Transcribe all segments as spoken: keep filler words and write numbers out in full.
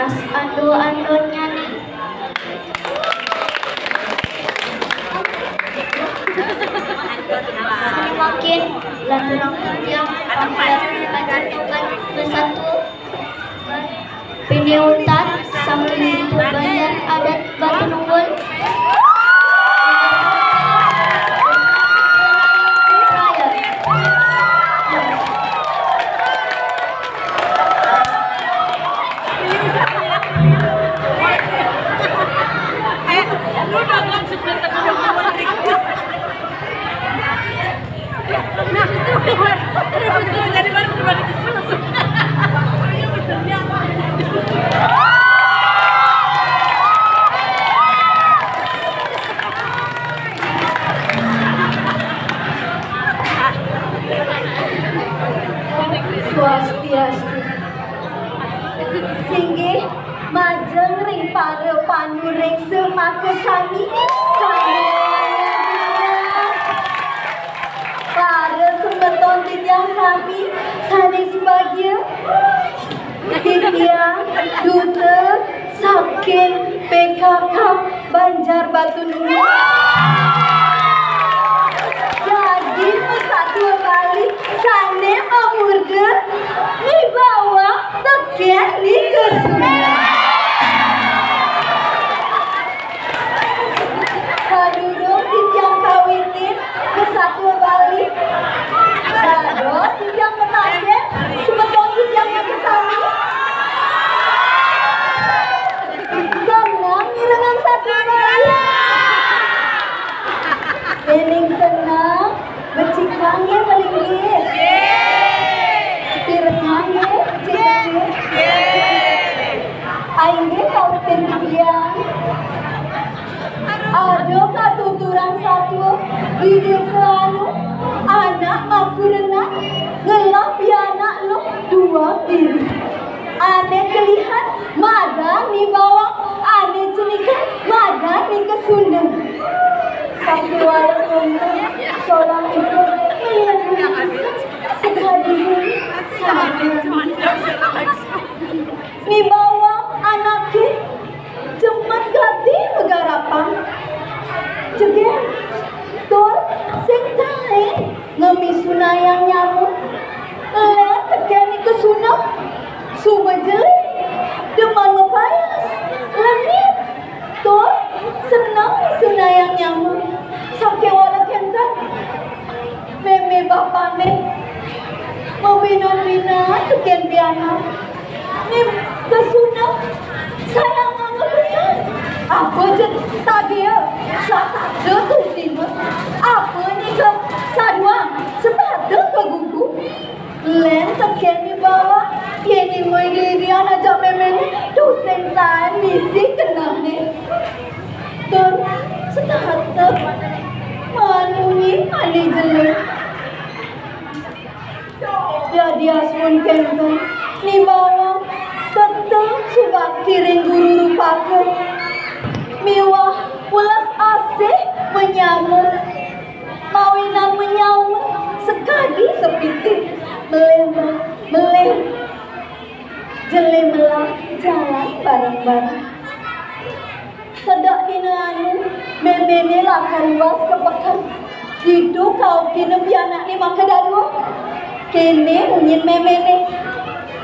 Ando-andonnya nih. Sané mangkin lanturang titiang pamilih pacentokan bersatu. Pineuntan saking Banjar Adat Batu Nunggul. Swastiastu. Singgih majeng ring para panuréksa makasami. Sami. Para semeton titiang sami sané subagia. Titiang duta saking P K K Banjar Batu Nunggul. Dadi pasatua Bali sané mamurda Ni Bawang tekén Ni Kesuna. Sadurung titiang kawitin pasatua Bali, dados titiang mataken semeton titiang makasami. Seneng mirengang satua Bali? Yéning seneng, becikang nggih malinggih. Pirengang nggih, becik-becik. Inggih kawitin titiang. Ada katuturan satua di désa anu, anak makurenan ngelah pianak luh duang diri. Ané kelihan madan Ni Bawang, ané cenikan madan Ni Kesuna. Sakéwala kénten, solah ipun nglian sakadi muli. Ni Bawang anaké jemet gati magarapan. Jegég, tur sing taén ngamisunayang nyama. Lén tekén Ni Kesuna, suba jelé, demen mapayas, lengit, tur seneng misunayang nyama. Sakéwala kénten, mémé bapané mabina-bina tekén pianak. Ni Kesuna, sayang banget pesan. Apa ja tadia, setata ka utina. Apa nika saduang, setata ka gugu. Lén tekén Ni Bawang, yéning mai dirian ajak méméné, tusing taén misi kenehné. Tur setata maan munyin ané jelé. Dadi asapunika, Ni Bawang tetep subakti ring Guru Rupaka miwah welas asih manyama, mawinan manyama sakadi sapitih, melih, melih jelé melah jalan bareng-bareng. Sedek dina anu, méméné lakar luas ka peken. Ditu kaukina pianakné makadadua. Kéné munyin méméné,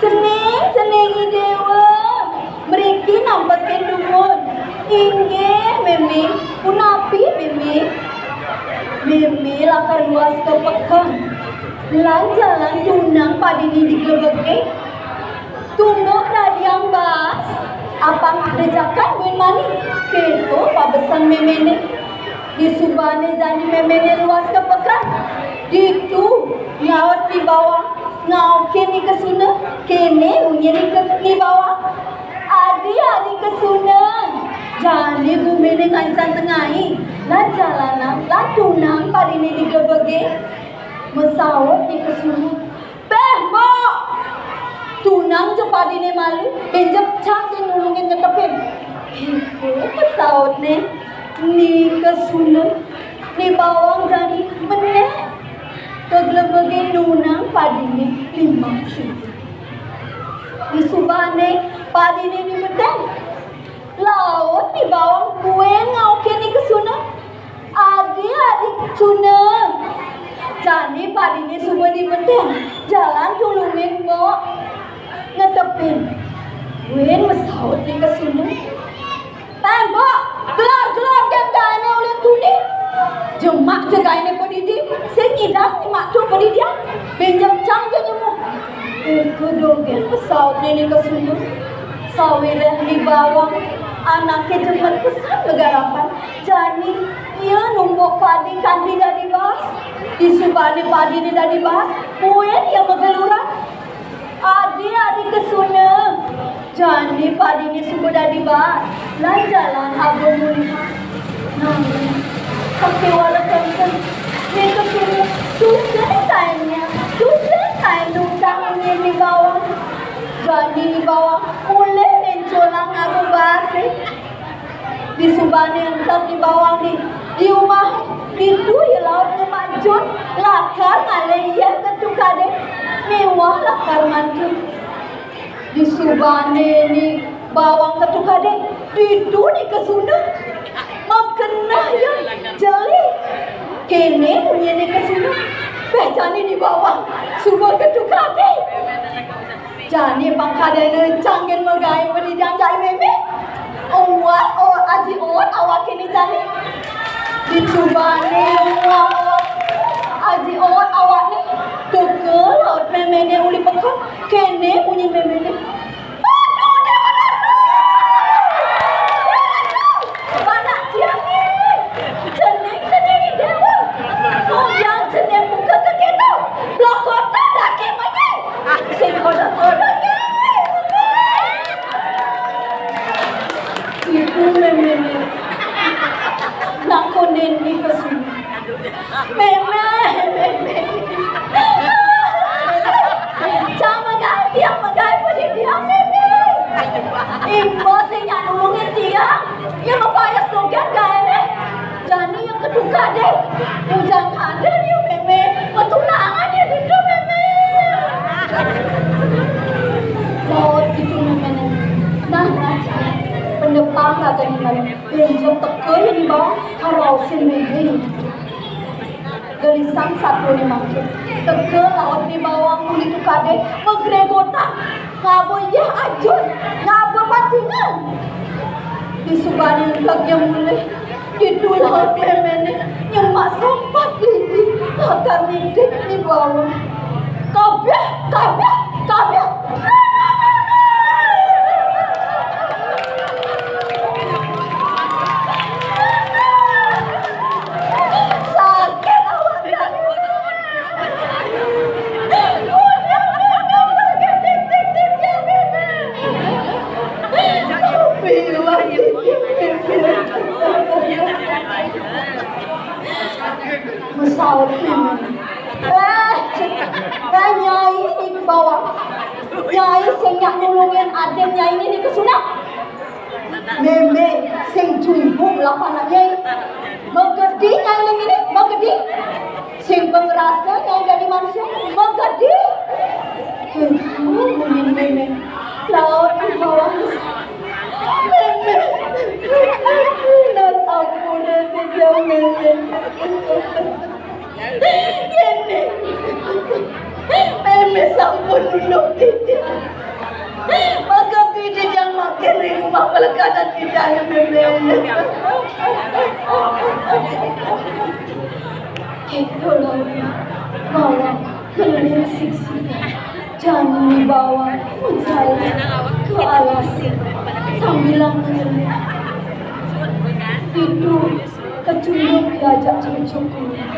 "Cening, cening I Déwa, mriki nampekin dumun." "Inggih, Mémé. Punapi, Mémé?" Mémé lakar luas ka peken. Lan jalan tunang padiné di glebegé. Tunduk dadiang baas, apang dejakan buin mani. Kéto pabesen méméné. Disubané jani méméné luas ka peken. Ditu ngaut Ni Bawang, ngaukin Ni Kesuna, kéné munyin Ni Kes-, Ni Bawang. "Adi, Adi Kesuna, jani guminé ngancan tengai, lan jalanan, lan tunang padiné di glebegé." Masaut Ni Kesuna, "Béh, Mbok! Tunang ja padiné malu, bén ja cang nulungin ngetepin." Kéto pasautné Ni Kesuna. Ni Bawang jani menék ka glebegé nunang padiné limang siki. Disubané Padiné Ni Betén. Laut Ni Bawang buin ngaukin Ni Kesuna. "Adi, Adi Kesuna." Jani padiné suba dibetén. "Jalan tulungin, Mbok." Ngetepin. Buin masaut Ni Kesuna. "Tembok, gelar-gelar gén gaéné ulin tuni. Jemak ja gaéné padidi, sing ngidang nyemak to padidian. Bénjang cang ja nyemak." Kéto dogén pasautné Ni Kesuna. Sawiréh Ni Bawang anaké jemet pesan magarapan, jani ia numbuk padi kanti dadi baas. Disubané padiné dadi baas, buin ia mageluran. "Adi, Adi Kesuna." Jani padiné suba dadi baas, lan jalan aba mulihan. Nanging sakéwala kénkén, Ni Kesuna tusing taén nyak, tusing taén nundang munyin Ni Bawang. Jani Ni Bawang mulih néncolang aba baasé. Disubané entek Ni Bawang di, di umahé, ditu ia laut nyemak jun, lakar ngalih ia ka tukadé, miwah lakar mandi. Disubané Ni Bawang ka tukadé, ditu Ni Kesuna. Makeneh ia, jeli. Kéné munyin Ni Kesuna. Béh, jani Ni Bawang suba ka tukadé. Jani pang kadéna cang gén magaé padidian cai mémé. Owat, owat, aji owat awaké né jani. Disubané owat, owat, aji owat awakné. Teka laut méméné uli peken. Kéné munyin méméné. "Aduh, Déwa Ratu! Déwa Ratu! Panak tiang né! Cening, cening, Déwa! Ngoyang cening muka ka kéto! Lokotan daki manyai! Sing koda-koda, Déwa!" Ibu méméné nakonin Ni Kesuna. "Mémé, mémé. Cang magaé, tiang magaé padidian, mémé. Imbas sing nyak nulungin tiang, ia mapayas dogén gaéné. Jani ia ka tukadé. Bujang kadén ia, mémé. Matunangan ia ditu, mémé." Laut ditu méméné. Nah, nah, pendepang ragané malu. Bénjang teka ia Ni Bawang, karaosin mémé. Gelisang satua né mangkin. Teka laut Ni Bawang uli tukadé, magrégotan. Ngaba ia ajun, ngaba patingan. Disubané entek ia mulih. Ditu laut méméné nyemak sampat lidi, lakar ngidik Ni Bawang. "Kabéh, kabéh, kabéh." Sakit awak. Masaut mémé. "Eh, cék. Eh, Nyai Ni Bawang. Nyai sing nyak nulungin adin Nyai né Ni Kesuna. Mémé sing jumbuh lapanan Nyai. Magedi Nyai né, magedi. Sing pangrasa Nyai dadi manusa, magedi." Kéto munyin mémé. Laut Ni Bawang. "Mémé. Nah, sampura titiang, mémé. Kéné. Mémé sampun nulung titiang. Mangkin titiang mangkin ring umah palekadan titiangé, mémé." Kéto laut Ni Bawang ngeling siksika. Jani Ni Bawang majalan ka alasé sambilang ngeling. Ditu kacunduk ia ajak Cucuk Kuning.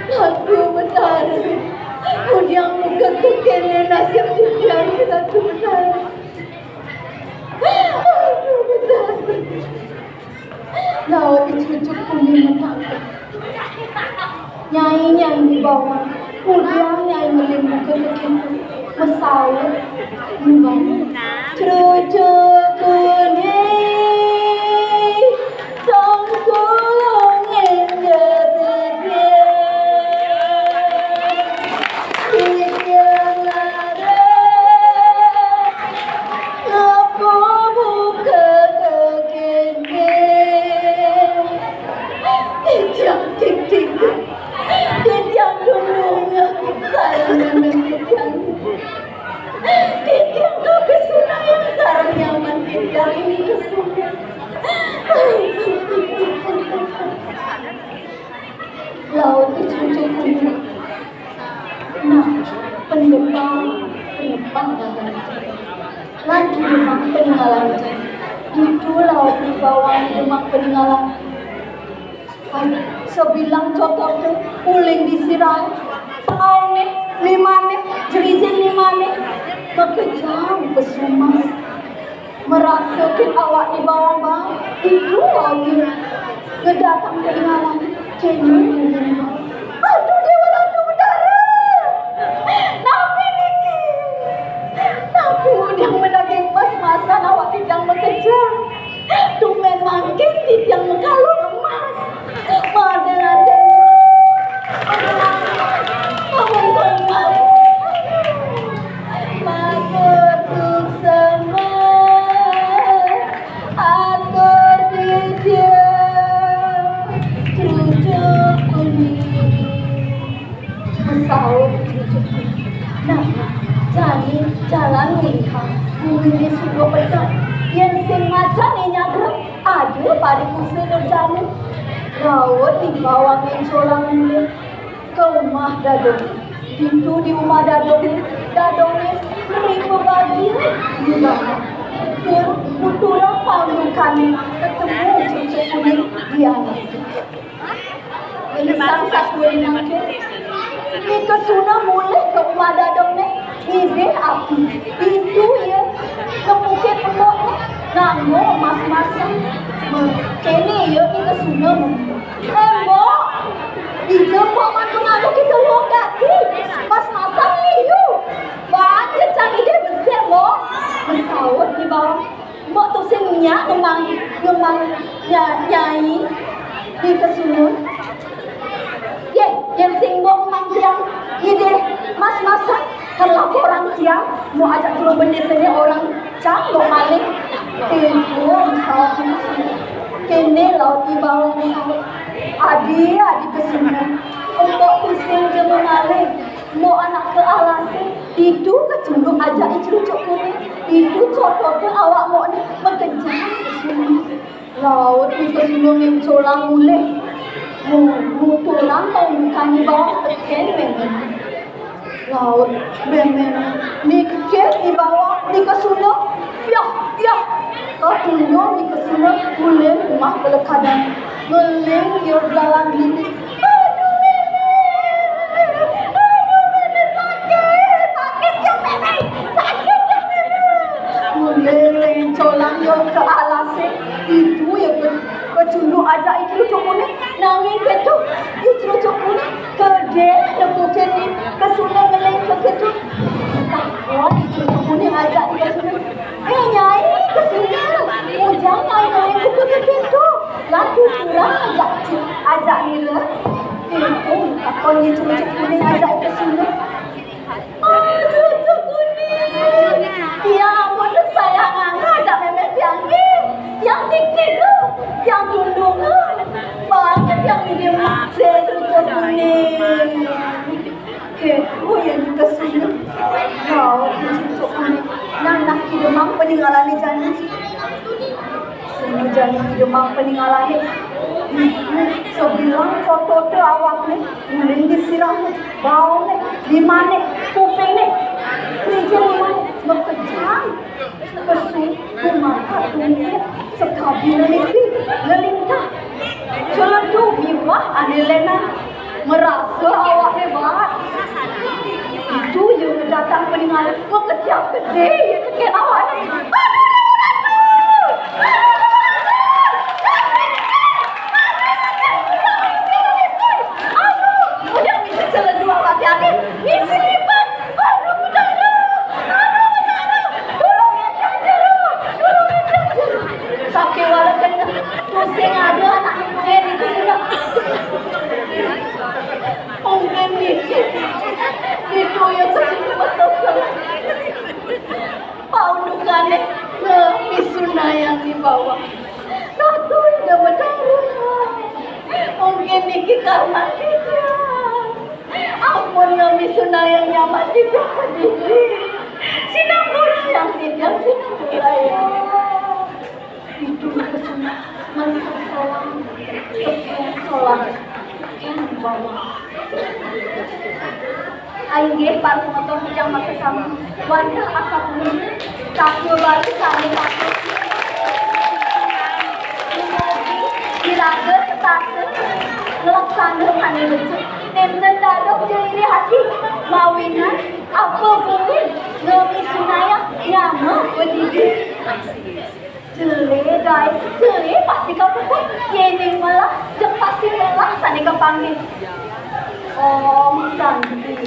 "Ratu Betara, ngudiang muka kéné nasib titiang, Ratu Betara. Ratu Betara." Laut Cucuk Kuning matakon. "Nyai, Nyai Ni Bawang, ngudiang Nyai ngeling muka kéto?" Masaut Ni Bawang. "Cucuk Kuning, tongkongin ja titiang. Titiang lara Titiang, titiang, titiang tulung, sareng titiang. Titiang kapisunayang sareng nyaman titiang ini kesulitan. Laut cucuk kuning. Nah, pendepang, pendepang dagang. Lan kidemang peninggalan. Ditu laut di bawah kidemang peninggalan. Ai, sebilang cototné, uling di sirahé, paoné, limané, jerijin limané, makejang pesu Mas. Merasa kin awak di bawah bang, itu lagi ngedatang peninggalan. Kéné. Aduh, Déwa Ratu Betara. Napi niki? Napi ngudiang madaging mas-masan awak titiang makejang? Tumbén mangkin titiang makalung emas. Madél-adél. Matur suksma. Atur titiang, cucuk kuning. Masaut cucuk kuning. Nah, jani jalan mulihang. Bumi di suba peteng. Yén sing macan nyagrep, ada parikusa durjana. Laut di bawah ngencolang mulih ka umah dadong. Ditu di umah dadong, dadongné nerima bagia di bawah. Tur nuturang paundukané, ketemu cucuk kuning di alas. Gelisang sakuring mangkin, Ni Kesuna mulih ka umah dadongné, ngidih api. Ditu ia nepukin embokné nganggo emas-emasan. Kéné ia Ni Kesuna ngomong, "Éh, Mbok, dija Mbok mantu nganggo kita luwung gati, emas-emasan liu. Baan ja cang ngidih besik, Mbok." Masaut Ni Bawang, "Mbok tusing nyak ngembang, ngembang nya-, nyai Ni Kesuna. Yé, yén sing Mbok ngembang tiang ngidih emas-emasan, kan laporan tiang, Mbok ajak jero bendésané orang cang Mbok malih." Kéto salah siji. Kéné laut Ni Bawang masaut, "Adi, Adi Kesuna, Mbok tusing ja mamalih. Mbok anak ka alasé, ditu kacunduk ajak I Crucuk Kuning, ditu cototé awak Mbok né makejang." Laut Ni Kesuna ngencolang mulih. Mu-, nuturang paundukan Ni Bawang tekén méméné. Laut méméné. Ni kekit Ni Bawang, Ni Kesuna. Piah, piah. Katundung Ni Kesuna, ulih umah pelekadan. Ngeling ia belalang dini. "Aduh, mémé. Aduh, mémé, sakit. Sakit ya, mémé. Sakit ya, mémé." Mulih ngencolang ia ka alasé, ditu ia ke-, kacunduk ajak I Crucuk Kuning. Nanging kéto, I Crucuk Kuning kedék nepukin Ni Kesuna ngeling ka kéto. Takon I Crucuk Kuning ajak Ni Kesuna. "Éh, Nyai Kesuna, ngujang Nyai ngeling buka ka kéto?" Lan tuturang ajak, ajak nira. Kéto takon I Crucuk Kuning ajak Kesuna. "Oh, Crucuk Kuning. Tiang ampun sayang ajak mémé tiang nggih. Tiang titip, tiang tunduk. Baan tiang ngidih emasé, Crucuk Kuning." Kéto ia Ni Kesuna. Laut Ni Crucuk Kuning. Nah, nah, kidemang peninggalan jani. Sunu jani kidemang peninggalan. Sebilang cototé awakné, uling di sirahné, baongné, limané, kupingné, jerijin limané, makejang. Pesu gumakat tumiuh, sakadi nelipi ngelintah. Celedu miwah ané lénan, marasa awakné baat. Ditu ia ngedatang peninggalan, makesiab gedé ia tekén awakné. Aduh, Déwa Ratu! Aduh, Déwa Ratu! Aduh, udah bisa celedu awak tiangé, ngisi lipat. Aduh, Betara! Aduh, Betara! Tulungin tiang jero! Tulungin tiang jero! Sakéwala kéné, tusing ada anak nulungin Ni Kesuna. Mungkin di, ditu ia Kesuna masuk. Paundukané, nah, pisunayang Ni Bawang. Ratu Ida Betara. Mungkin Niki karma titiang. Ampun, nami Sunayang nyaman titiang padidi. Sinamburan titiang, sinamburan. Itu kesuna melihat solang, solang yang bawa. Inggih, para semeton titiang makasami, wantah asapunika, satua bali sané patut. Dumugi iraga tetata, laksana sané becik, nénten dados jelirih ati, mawinan apa buin nami Sunayang nyama padidi. Jelé, Daé, jelé pasti kapuput. Yéning melah, jeg pasti melah sané kapanggih. Om Santi,